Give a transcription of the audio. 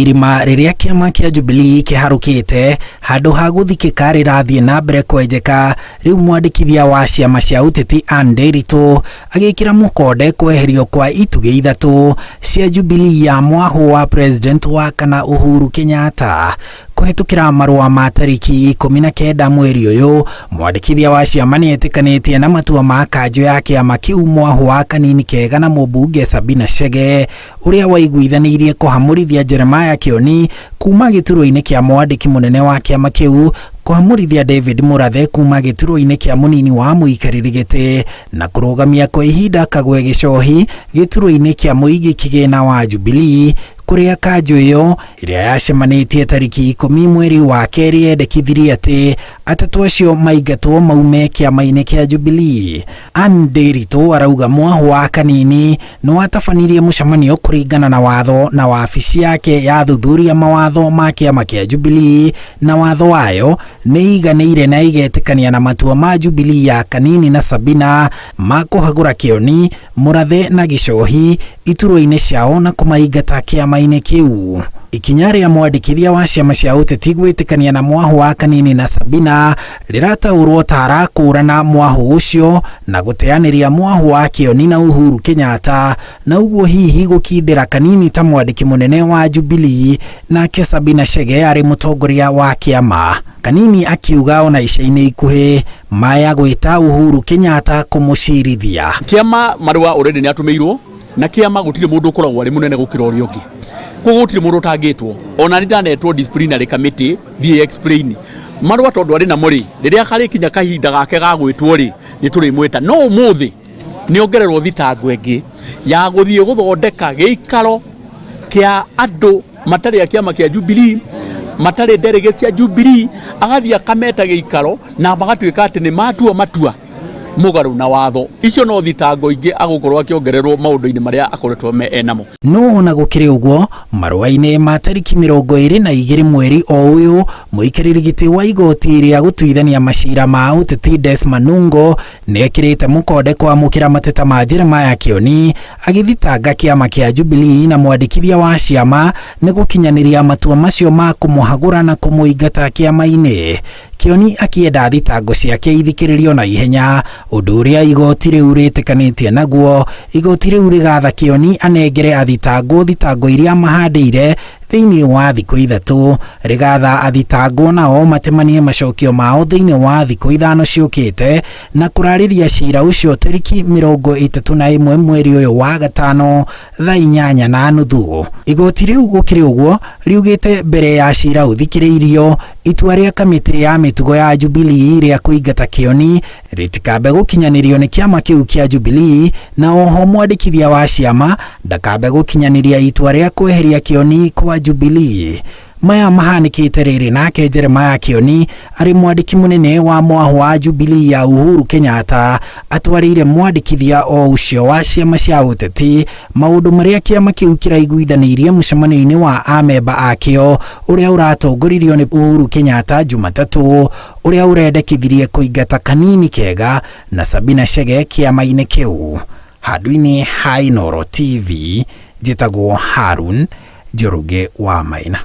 Irima rĩrĩa kĩama kĩa Jubilee kĩharũkĩte handũ ha gũthikĩka rĩrathiĩ na mbere kwenjeka, rĩu mwandĩkithia wa ciama cia ũteti Anne Nderitu agĩkĩra mũkonde kweherio kwa itugĩ ithatũ cia Jubilee ya mwahũ wa president wa kana Uhuru Kenyatta. Kũhetũkĩra marũa ma tarĩki 19 mweri ũyũ, mwandĩkithia wa ciama nĩ etĩkanĩtie na matua ma kanjũ ya kĩama kĩu mwahũ wa Kanini Kega na mũmbunge Sabina Chege, ũrĩa waiguithanĩirie kũhamũrithia Jeremiah Kĩoni kuma gĩturwa-inĩ kĩa mwandĩki mũnene wa kĩama kĩu, kũhamũrithia David Mũrathe kuma gĩturwa-inĩ kĩa mũnini wa mũikarĩri gĩtĩ, na kũrũgamia kwa ihinda Kagwe Gĩcohi gĩturwa-inĩ kĩa mũigi kĩgĩna wa Jubilee, kũrĩa kanjũ ĩyo ĩrĩa yacemanĩtie tarĩki 10 mweri wa kerĩ yendekithirie atĩ atatũ acio maingatwo maume kĩama-inĩ kĩa Jubilee. Anne Nderitu arauga mwahũ wa Kanini nĩ watabanirie mũcemanio kũringana na watho na wabici yake ya thuthuria mawatho ma kĩama kĩa Jubilee na watho wayo nĩ iganĩire na igetĩkania na matua ma Jubilee ya Kanini na Sabina ma kũhagũra Kĩoni, Mũrathe na Gĩcohi iturwa-inĩ ciao na kũmaingata kĩama-inĩ kĩu. Ikinya rĩa mwandĩkithia wa ciama cia ũteti gwĩtĩkania na mwahũ wa Kanini na Sabina rĩrataũrwo ta arakũrana mwahũ ũcio na gũteanĩria mwahũ wa Kĩoni na Uhuru Kenyatta, na ũguo hihi gũkindĩra Kanini ta mwandĩki mũnene wa Jubilee nake Sabina Chege arĩ mũtongoria wa kĩama. Kanini akiuga ona ica-inĩ ikuhĩ maya gwĩta Uhuru Kenyatta kũmũcirithia. Kĩama marũa already nĩ atũmĩirwo na kĩama gũtirĩ mũndũ ũkoragwo arĩ mũnene gũkĩra ũrĩa ũngĩ, koguo gũtirĩ mũndũ ũtangĩtwo. Ona nĩ ndanetwo disciplinary committee thiĩ explain marũa tondũ arĩ namo rĩ, rĩrĩa karĩkinya kahinda gake ga gwĩtwo rĩ, nĩ tũrĩmwĩta. No ũmũthĩ nĩ ongererwo thitango ĩngĩ ya gũthiĩ gũthondeka gĩikaro kĩa andũ matarĩ a kĩama kĩa Jubilee, matarĩ delegates a Jubilee, agathiĩ akameta gĩikaro na magatuĩka atĩ nĩ matua matua mũgarũ na watho. Icio no thitango ingĩ agũkorwo akĩongererwo maũndũ-inĩ marĩa akoretwo enamo. No ona gũkĩrĩ ũguo, marũa-inĩ ma tarĩki 22 mweri o ũyũ, mũikarĩri gĩtĩ wa igoti rĩa gũtuithania macira ma ũteti Des Manungo nĩ ekĩrĩte mũkonde kwamũkĩra mateta ma Jeremiah Kĩoni agĩthitanga kĩama kĩa Jubilee na mwandĩkithia wa ciama nĩ gũkinyanĩria matua macio ma kũmũhagũra na kũmũingata kĩama-inĩ. Kĩoni akĩenda thitango ciake ithikĩrĩrio na ihenya, ũndũ ũrĩa igoti rĩu rĩtĩkanĩtie naguo. Igoti rĩu rĩgatha Kĩoni anengere athitangwo thitango iria mahandĩire thĩinĩ wa thikũ 3, rĩgatha athitangwo nao matemanie macokio mao thĩinĩ wa thikũ 5 ciũkĩte na kũrarĩria cira ũcio tarĩki 31 mweri ũyũ wa gatano thaa 8:30. Igoti rĩu gũkĩrĩ ũguo riugĩte mbere ya cira ũthikĩrĩirio itua rĩa kamĩtĩ ya mĩtugo ya Jubilee rĩa kũingata Kĩoni rĩtikambe gũkinyanĩrio nĩ kĩama kĩu kĩa Jubilee, na oho mwandĩkithia wa ciama ndakambe gũkinyanĩria itua rĩa kweheria Kĩoni kwa Jubilee. Maya mahanĩkĩte rĩrĩ nake Jeremiah Kĩoni arĩ mwandĩki mũnene wa mwahũ wa Jubilee ya Uhuru Kenyatta atwarĩire mwandĩkithia o ũcio wa ciama cia ũteti maũndũ marĩa kĩama kĩu kĩraiguithanĩirie mũcemanio-inĩ wa amemba akĩo ũrĩa ũratongoririo nĩ Uhuru Kenyatta Jumatatũ, ũrĩa ũrendekithirie kũingata Kanini Kega na Sabina Chege kĩama-inĩ kĩu. Handũ-inĩ ha Inooro TV, njĩtagwo Harun Njoroge wa Maina.